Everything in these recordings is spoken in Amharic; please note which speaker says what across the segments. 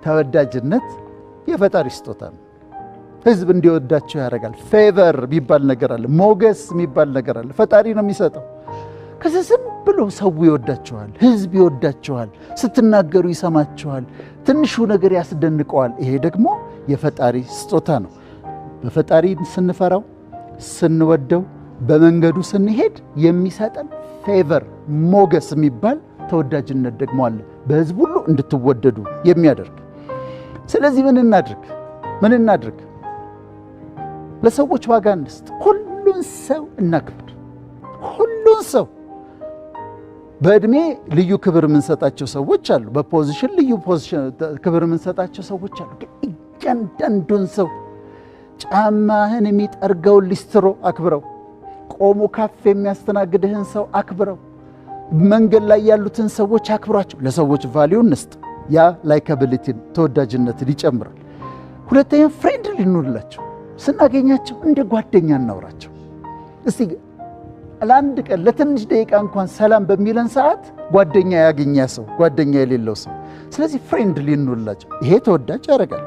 Speaker 1: ተወዳጅነት የፈጣሪ ስጦታ ነው። ህዝብ እንዲወዳቸው ያደርጋል። Favor የሚባል ነገር አለ። ሞገስ የሚባል ነገር አለ። ፈጣሪ ነው የሚሰጠው። ከዚ ዝም ብሎ ሰው ይወዳቸዋል፣ ህዝብ ይወዳቸዋል፣ ስትናገሩ ይሰማቸዋል፣ ትንሹ ነገር ያስደንቀዋል። ይሄ ደግሞ የፈጣሪ ስጦታ ነው። በፈጣሪ ስንፈራው፣ ስንወደው፣ በመንገዱ ስንሄድ የሚሰጠን favor፣ ሞገስ የሚባል ተወዳጅነት ደግሞ አለ፣ በህዝብ ሁሉ እንድትወደዱ የሚያደርግ። ስለዚህ ምን እናድርግ? ምን እናድርግ? ለሰዎች ዋጋ እንስጥ። ሁሉን ሰው እናክብር። ሁሉን ሰው። በዕድሜ ልዩ ክብር የምንሰጣቸው ሰዎች አሉ። በ position ልዩ ክብር የምንሰጣቸው ሰዎች አሉ። ግን እያንዳንዱን ሰው፣ ጫማህን የሚጠርገውን ሊስትሮ አክብረው፣ ቆሞ ካፌ የሚያስተናግድህን ሰው አክብረው፣ መንገድ ላይ ያሉትን ሰዎች አክብሯቸው። ለሰዎች value እንስጥ። ያ likability ን፣ ተወዳጅነትን ይጨምራል። ሁለተኛ፣ friendly እንሁንላቸው። ስናገኛቸው እንደ ጓደኛ እናውራቸው። እስቲ ለአንድ ቀን ለትንሽ ደቂቃ እንኳን ሰላም በሚለን ሰዓት ጓደኛ ያገኘ ሰው፣ ጓደኛ የሌለው ሰው። ስለዚህ friendly እንሁንላቸው። ይሄ ተወዳጅ ያደርጋል።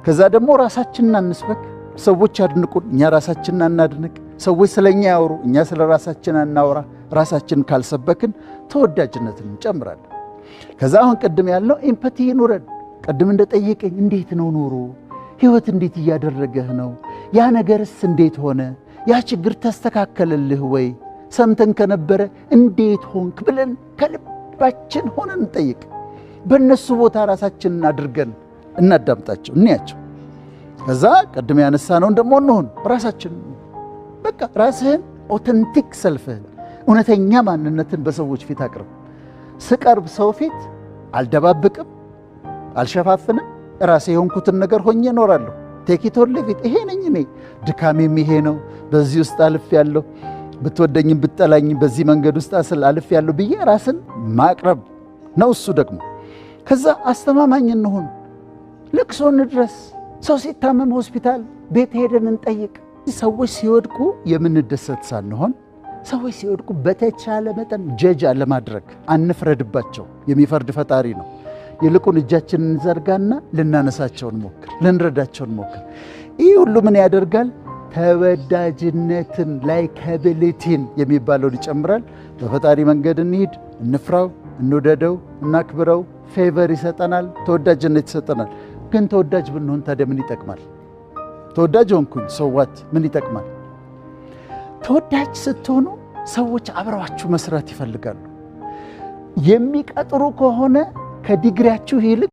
Speaker 1: ከዛ ደግሞ ራሳችንን አንስበክ። ሰዎች ያድንቁን፣ እኛ ራሳችንን አናድንቅ። ሰዎች ስለ እኛ ያውሩ፣ እኛ ስለ ራሳችን አናውራ። ራሳችንን ካልሰበክን ተወዳጅነትን እንጨምራለን። ከዛ አሁን ቅድም ያልነው empathy ይኑረን። ቅድም እንደጠየቀኝ፣ እንዴት ነው ኑሮ? ህይወት እንዴት እያደረገህ ነው? ያ ነገርስ እንዴት ሆነ? ያ ችግር ተስተካከለልህ ወይ? ሰምተን ከነበረ እንዴት ሆንክ ብለን ከልባችን ሆነን እንጠይቅ። በእነሱ ቦታ ራሳችንን አድርገን እናዳምጣቸው፣ እንያቸው። ከዛ ቅድም ያነሳነውን ደግሞ እንሁን፣ ራሳችን በቃ ራስህን፣ authentic self ህን፣ እውነተኛ ማንነትን በሰዎች ፊት አቅርብ። ስቀርብ ሰው ፊት አልደባብቅም፣ አልሸፋፍንም። ራሴ የሆንኩትን ነገር ሆኜ እኖራለሁ። Take it or leave it። ይሄ ነኝ እኔ። ድካሜም ይሄ ነው። በዚህ ውስጥ አልፌያለሁ፣ ብትወደኝም ብትጠላኝም በዚህ መንገድ ውስጥ አልፌያለሁ ብዬ ራስን ማቅረብ ነው። እሱ ደግሞ ከዛ አስተማማኝ እንሁን። ለቅሶ እንድረስ። ሰው ሲታመም ሆስፒታል ቤት ሄደን እንጠይቅ። ሰዎች ሲወድቁ የምንደሰት ሳንሆን፣ ሰዎች ሲወድቁ በተቻለ መጠን judge አለማድረግ፣ አንፍረድባቸው። የሚፈርድ ፈጣሪ ነው። ይልቁን እጃችንን እንዘርጋና ልናነሳቸው እንሞክር፣ ልንረዳቸው እንሞክር። ይህ ሁሉ ምን ያደርጋል? ተወዳጅነትን፣ likability ን የሚባለውን ይጨምራል። በፈጣሪ መንገድ እንሂድ፣ እንፍራው፣ እንውደደው፣ እናክብረው። Favor ይሰጠናል፣ ተወዳጅነት ይሰጠናል። ግን ተወዳጅ ብንሆን ታዲያ ምን ይጠቅማል? ተወዳጅ ሆንኩኝ፣ so what? ምን ይጠቅማል? ተወዳጅ ስትሆኑ ሰዎች አብረዋችሁ መስራት ይፈልጋሉ። የሚቀጥሩ ከሆነ ከዲግሪያችሁ ይልቅ